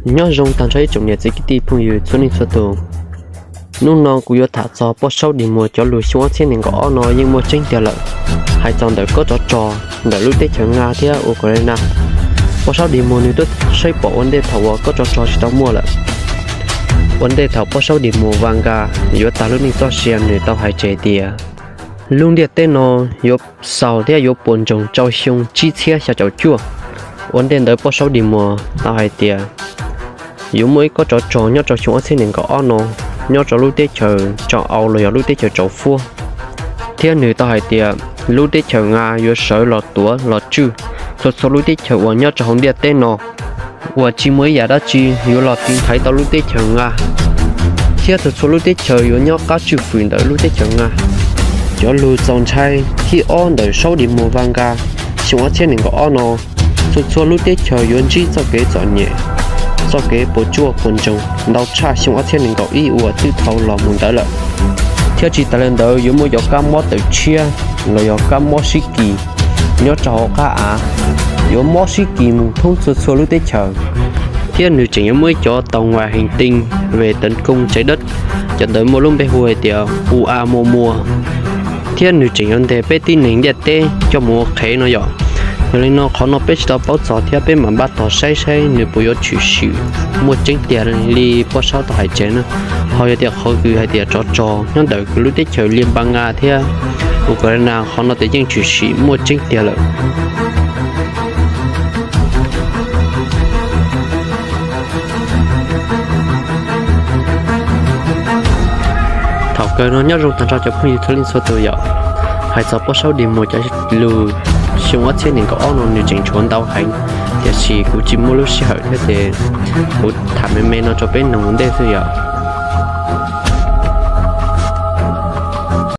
Nyob zoo tag nrho ib tsoom niam txiv kwv tij phooj ywg txhua leej txhua tus. Hnub no kuv yuav tham txog poj saub Dis Muas cov lus xyoo ob txhiab nees nkaum ob no yeej muaj tseeb tiag lawm. Hais txog ntawm kob tsov rog ntawm lub teb chaws Nga thiab Ukraine, poj saub Dis Muas nws twb saib pom ua ntej thaum uas kob tsov rog tsis tau muaj lawm. Ua ntej thaum poj saub Dis Muas Vas Nkas yuav tag lub neej txoj sia nws tau hais tseg tias lub ntiaj teb no yuav xaus thiab yuav puas ntsoog rau xyoo tsib txhiab xya caum cuaj. Ua ntej ntawd poj saub Dis Muas tau hais tias yuav muaj ib kob tsov rog nyob rau xyoo ob txhiab nees nkaum ob no nyob rau lub teb chaws tsaus au los yog lub teb chaws tsaus fuab, thiab nws tau hais tias lub teb chaws Nga yuav sawv los tuav los tswj txhua txhua lub teb chaws uas nyob rau hauv ntiaj teb no, uas tsis muaj ib yam dab tsi yuav los tiv thaiv tau lub teb chaws Nga, thiab txhua txhua lub teb chaws yuav nyob qab tswj fwm ntawm lub teb chaws Nga. Cov lus txaus ntshai thib ob ntawm saub Dis Muas Vas Nkas xyoo ob txhiab nees nkaum ob no, txhua txhua lub teb chaws yuav ntsib txoj kev txom nyem, txoj kev puas tsuaj puas ntsoog ntau tshaj xyoo ob txhiab nees nkaum ib uas twb dhau los mus ntawd lawm. Thiab tsis tas li ntawd yuav muaj cov kab mob tawm tshiab los yog kab mob sib kis nyob rau hauv qab av, yuav mob sib kis mus thoob txhua txhua lub teb chaws. Thiab nws tseem yuav muaj ib cov tàu ngoài hành tinh về tấn công trái đất, cov ntawd muaj lub npe hu hais tias U A Muas Muas, thiab nws tseem yuav ntes peb tib neeg ntiaj teb coj mus ua qhev no yom. Yog li no qhov no peb tsis tau paub txog thiab peb mam npaj tog saib saib nws puas yuav tshwm sim muaj tseeb tiag li poj saub tau hais tseg na. Ho yog tias qhov kws hais tias tsov rog nyob ntawm kws lub teb chaws Lia Npas Nga thiab Ukraine qhov no ces yeej tshwm sim muaj tseeb tiag lawm. Thaum kawg no nyob zoo tag nrho cov phooj ywg txhua leej txhua tus yom. Hais txog poj saub Dis Muas cov lus xyoo ob txhiab nees nkaum ob no nws tseem tshuav ntau heev, tiam sis kuv tsis muaj lub sij hawm thiab ces kuv tham me me no rau peb noog ua ntej xwb yom.